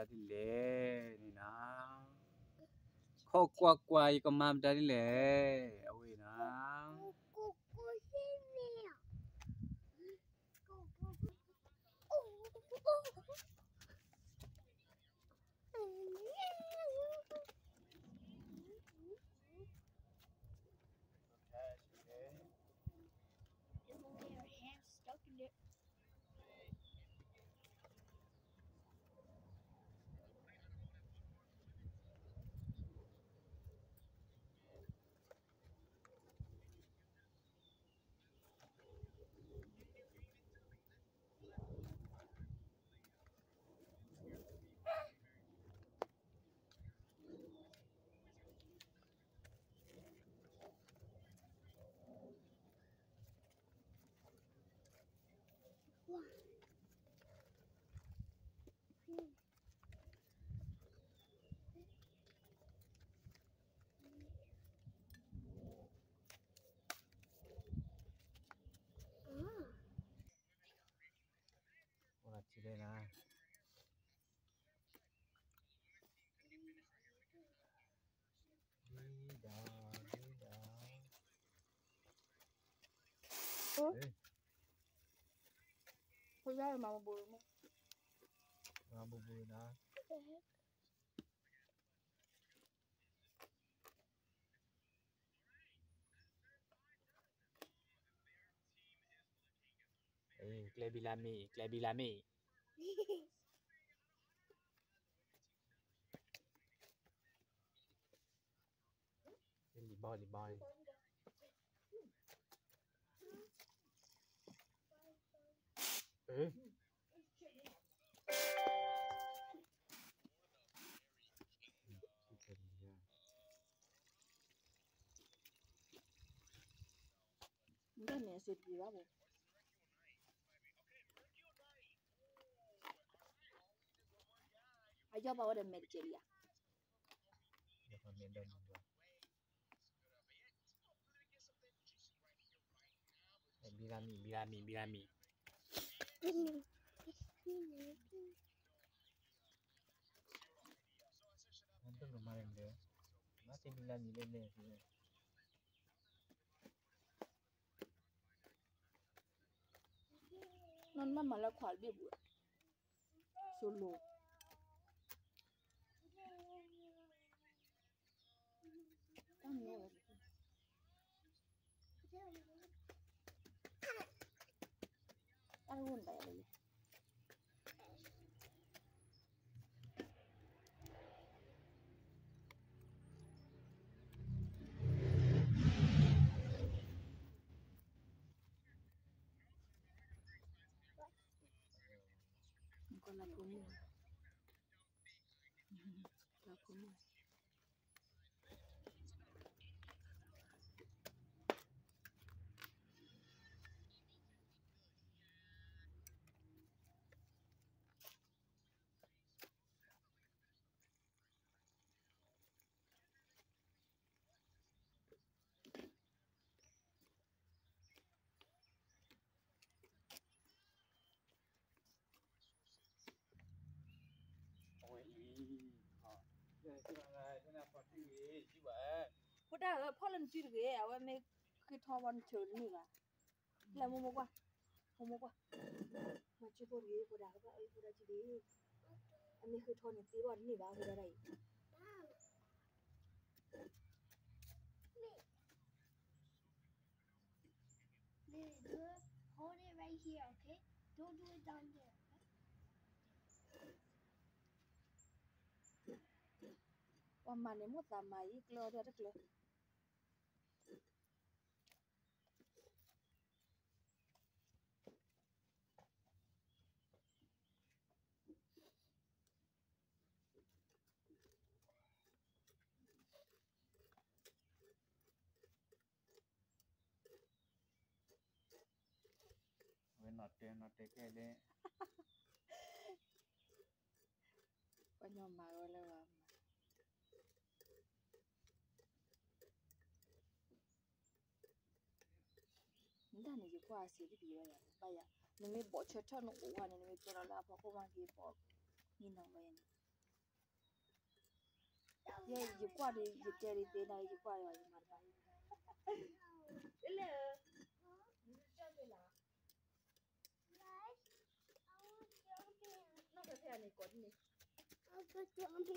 ဒ်လဲၣ်န့ၣ်နီၤ, ခီကွၢ်ကွၢ် ယကမၤမတၤဒ်လဲၣ်, အဝဲနီၤ.ကျဲဘံလါမ့ၢ်, ကျဲဘံလါမ့ၢ်, လံၤဘီလံၤဘီ, မ့ၢ်န့ၣ်စ့တပံၤဘၣ်ဘၣ်, အယီၢ်ဘၣ်ဝဲဒီးမဲာ်တကဲးလံဧါ. ဘံလါမံၤ, ဘံလါမံၤ, ဘံလါမံၤ, တမၤလဲၣ်, မၤသ့ဘံလါမံၤလဲၣ်လဲၣ်, နမၤလၢခွးတဘ့ၣ်ပူၤ, စိလိၤ တၢ်မ့ၢ်ဝဲ, တၢ်တအိၣ်နတၢ်ယၤလဲၣ်လဲၣ်. ကလၤဖိမုၣ်, ကလၤဖိမုၣ်. အဝဲအံၤ, ဖိဒၣ်ဧၢ, ဖီၣ်လၢနစုတဂ့ၤ, အဝဲမ့ၢ်ဃ့ထီၣ်ဝဲနဆၢတန့ၢ်ဘၣ်. လဲၤမိၢ်မိၢ်ကွၢ်, မိၢ်မိၢ်ကွၢ်, မၤစုဖိတဂ့ၤ, ဖိဒၣ်ကဘၣ်အၢဖိဒၣ်စုတဂ့ၤ, အမ့ၢ်ဃ့ထီၣ်န့ၣ် သ့ဘၣ်တန့ၢ်ဘၣ် ဖိဒၣ်တၢ်အံၤ. Hold it right here, okay? Don't do it down there, okay? ပှၤမၤန့ၣ် မိၢ်သးမၤအံၤ ကျၢၤအီၤဒီးတကျၢၤ. ဝဲနီၢ်တဲ နီၢ်တဲခဲလၢာ်, ပှၤညီမၤဝဲလၢဝဲမၤ မ့ၢ်တၢ်န့ၣ် ယကွၢ်အစ့ၤတဘံၤဝဲယၤ ဘၣ်ယၤ, နမ့ၢ်ဘီၣ်ဆၢထၢၣ်နအိၣ်ဝဲန့ၣ် နမ့ၢ်ကဲထီၣ်လၢအဖီခိၣ်မးက့ၤဘီၣ်, န့ၣ်နီၢ်ဝဲန့ၣ်, ယကွၢ်ဒီး ယတဲဒ်သ့နၤ ယကွၢ်ယၤ ယမၤတဘၣ်အံၤ, ယပာ်တၢ်ဘျ့လီၤတဘ့ၣ်လံ. တမ့ၢ်မၤစံးဘှီယံဘၣ်နီၤ, ကစံးဘှီယံလီၤ.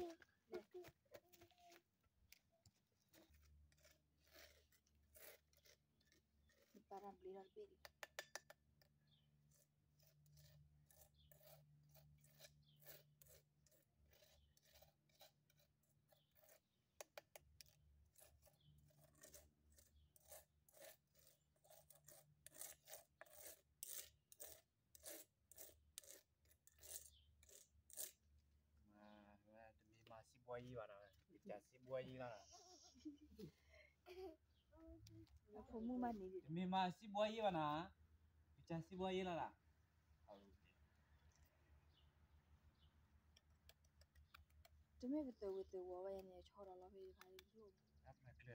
အဖိမုၣ်မးန့ၣ် တမ့ၢ်မၤစံးဘှီယံဘၣ်နီၤ, ကစံးဘှီယံလီၤ. တမ့ၢ်ပသုးဝဲသုးဝီၤဝဲန့ၣ် ဆီဒီးလီၤဖဲယ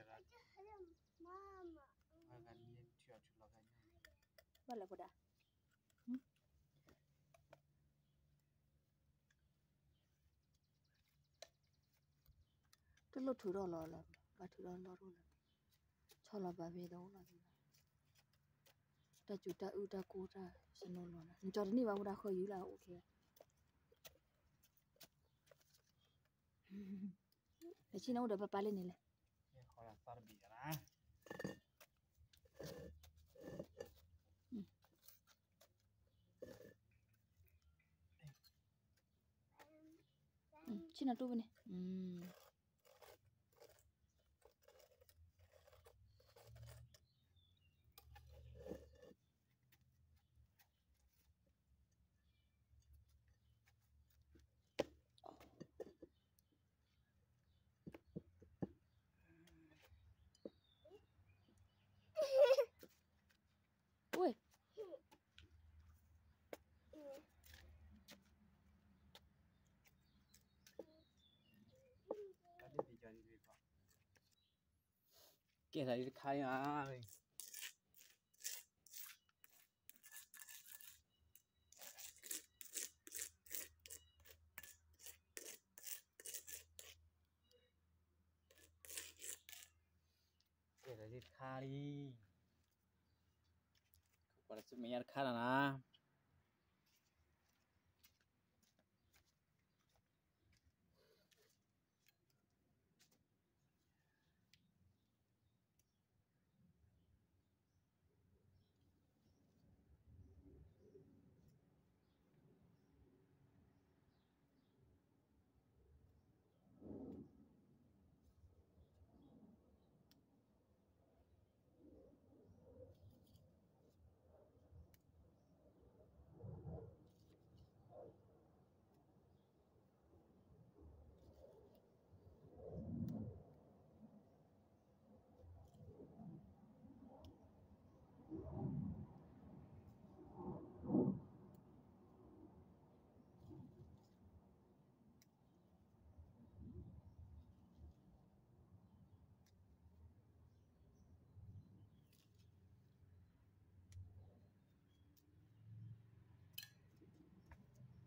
ဖးလံ, ဘၣ်လၢဖိဒၣ် တလိၣ်ထုးထီၣ်လီၤလၢၤ, ဘၣ်ထုးထီၣ်လီၤတအိၣ်လၢၤ, ဆီလီၤဘၣ်ဖဲတအိၣ်လီၤ, တၢ်စူၤတၢ်အုၣ်တၢ်ကိၢ်တၢ်စနိလီၤ, နကၠီတန့ၢ်ဘၣ်မူဒါဃီယူၤလၢအအိၣ်ခဲ, နဆ့ၣ်နီၤအိၣ်ဒီးပၢ်ပၢ်လၢန့ၣ်လဲၣ်. ဆ့ၣ်နီၤတူၢ်ဖဲန့ၣ်. ဝ့ၢ်, ကဲထီၣ်လံတခါအံၤ, ကဲထီၣ်လံတခါလံ, ကွၢ်တၢ်ဆူမဲာ်ညါတခါလီၤနီ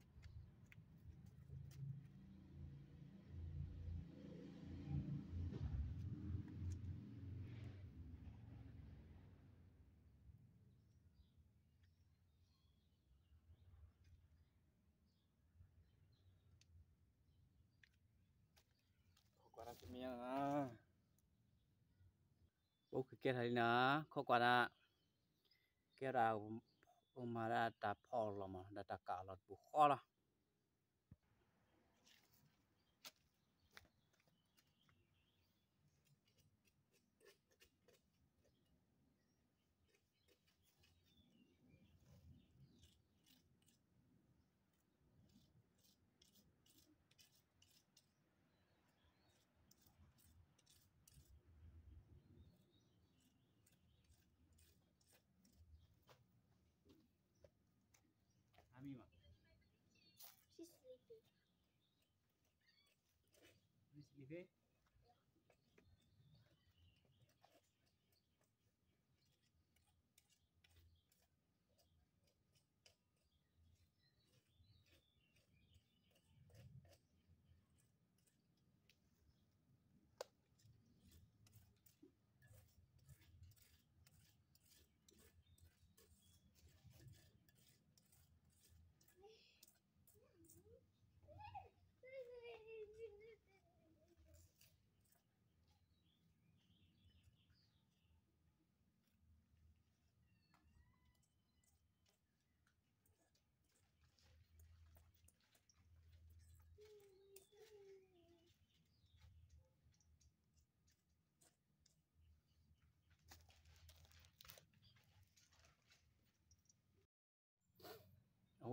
ၤ. ခိးကွၢ်တၢ်ကမ့ၢ်, အိၣ်ကကဲထီၣ်လံနီၤ, ခိးကွၢ်တၢ်, ကဲဒၣ်, အိၣ်မၤဒၣ်တၢ်ဖီအီၣ်လီၤမး ဒီးတၢ်ကးအီၣ်လီၤတပူၤဃီလီၤ. အမံၤမး, She's sleeping. She's sleeping?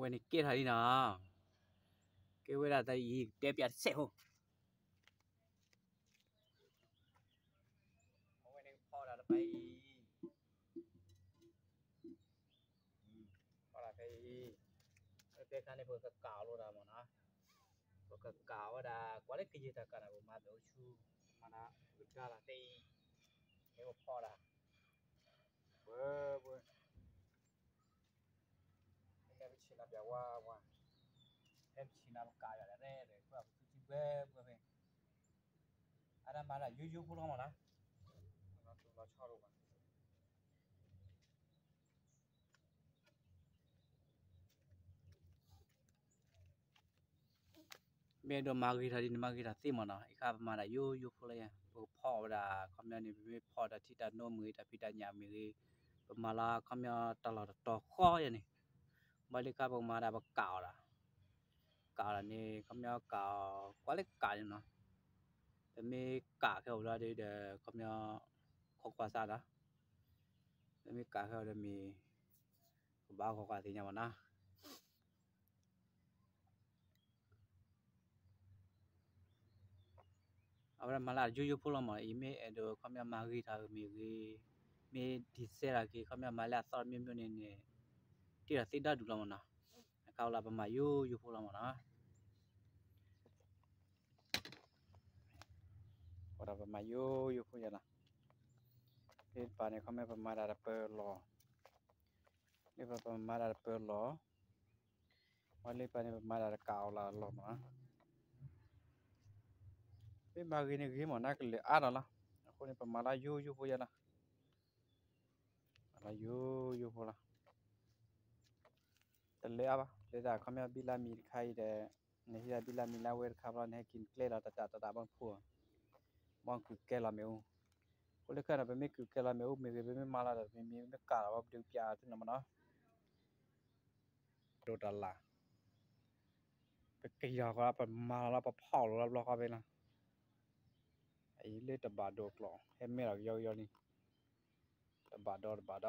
ဝဲန့ၣ်ကဲထီၣ်လံနီၤ, ကဲဝဲဒၣ်တၢ်အံၤ ကတဲပျးတစဲးဖိ, အဝဲန့ၣ်ဖီဒၣ်တဖၣ်အံၤ ဖီဒၣ်ဖဲအံၤ, ဖဲခါန့ၣ် ပကကးအီၤလိာ်သးမ့ၢ်နီၤ, ပကကးဝဲဒၣ် ကွၢ်လၢကယဲၢ်တၢ်ကးန့ၣ် ပမၤသးအိၣ်ဆူ, မၤဒၣ် ပကဒါလီၤဖဲအံၤ, မ့ၢ်ပဖီဒၣ်, ပှဲၤပှဲၤ မ့ၢ်ပဆံးနၤပျးဝါဝါ, ဖဲပဆံးနၤပကးယၤလဲၣ်လဲၣ် ပှၤပသူထံပှဲၤပှဲၤဖဲ, အတၢ်မၤတၢ်ယိယိဖိလီၤမ့ၢ်နီၤ, လီၤဆီလိာ်ဘၣ် မ့ၢ်အဲၣ်ဒိးမၤဂ့ၤထီၣ်ဒ်န့ၣ် မၤဂ့ၤထီၣ်သ့မ့ၢ်နီၤ, အံၤခါပမၤတၢ်ယိယိဖိလီၤယါ, ပကဖီအီၤဝဲဒၣ် ခီပညီန့ၣ် ပမ့ၢ်ဖီတၢ်ထံတၢ်နိမ့ၢ်ဂ့ၤ တၢ်ဖံးတၢ်ညၣ်မ့ၢ်ဂ့ၤ, ပမၤလၢခီပညီတၢ်လီၢ်တတီၤဃီယါန့ၣ်, ဘၣ်လၢခါပကမၤဒၣ်ပကးအီၤဒီး, ကးအီၤဒၣ်န့ၣ် ခီပညီကးအီၤ ကွၢ်လၢကးန့ၣ်နီၤ, ပမ့ၢ်ကးခဲအံၤလီၤဒီး ခီပညီ ခိးကွၢ်စးဒီး ပမ့ၢ်ကးခဲအံၤဒီးမ့ၢ် ကဘၣ်ခိးကွၢ်သ့ၣ်ညါမ့ၢ်နီၤ. အဝဲဒၣ်မၤလၢအယိယိဖိလီၤမ့ၢ်နီၤ, အံၤမ့ၢ်အဲၣ်ဒိးခီပညီမၤဂ့ၤထီၣ်မ့ၢ်ဂ့ၤ, မ့ၢ်ဒံးစဲထီၣ်က့ၤ ခီပညီမၤလၢအသီတမံၤမံၤန့ၣ်န့ၣ်, တ့ၢ်ဒီးသ့ဒၣ်ဒူၣ်လီၤမ့ၢ်နီၤ, အခါဝဲလၢပမၤယိယိဖိလီၤမ့ၢ်နီၤ. ဝဲဒၣ်ပမၤယိယိဖိယါလီၤ, လၢတပၤန့ၣ် ခီပညီပမၤဒၣ်တပၢၤလီၢ်, လၢပၤပမၤဒၣ်တပၢၤလီၢ်, ဝဲလၢပၤန့ၣ် ပမၤဒၣ်တကးအီၤလၢအလီၢ်မ့ၢ်နီၤ, မ့ၢ်မၤဂ့ၤန့ၣ်ဂ့ၤမ့ၢ်နီၤ ကလဲၤအါထီၣ်လီၤ, အဃိန့ၣ် ပမၤလၢယိယိဖိယါလီၤ, မၤလၢယိယိဖိလီၤ, တလဲၤအါဘၣ်, လၢတၢ်ခီပညီဘံလၢမံၤတခါအံၤဒီး, နဟံးဒၣ်ဘံလၢမံၤလၢဝဲတခါဘျီ နဟဲက့ၤကျဲလီၤတတးတတးဘၣ်ဖှိၣ်, ဘၣ်ကုၤကဲလီၤမ့ၣ်အူ, အဃိလၢခဲဒီး ပမ့ၢ်ကုၤကဲလီၤမ့ၣ်အူမ့ၢ်ဂ့ၤ ပမ့ၢ်မၤလီၤဒီး ပမ့ၢ်မ့ၢ်ကးလီၤ ပဒုးပျးအီၤသ့ၣ်နီၤမ့ၢ်နီၤ, ဒိးတၢ်လၢ် ပကယီၤဃီ ပမၤလီၤလီၤ ပဖီၣ်လိာ်လီၤဘျီဃီဖဲလီၤ, အအံၤလၢတဘၣ်ဒိအကျိာ် ဟဲမဲာ်လီၤကယီကယီလံ, တဘၣ်ဒီတဘၣ်ဒီ, တ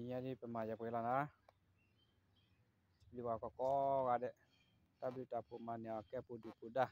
နံၤညါဒ်ပမၤယပှဲၤလီၤနီၤ, စံးဘျုးဘၣ်ကိးကိးဂၤဒဲး, တၢ်ဘျုးတၢ်ဖှိၣ်မၤန့ၢ်အီၤကဲပူၤဒုၣ်ပူၤဒါ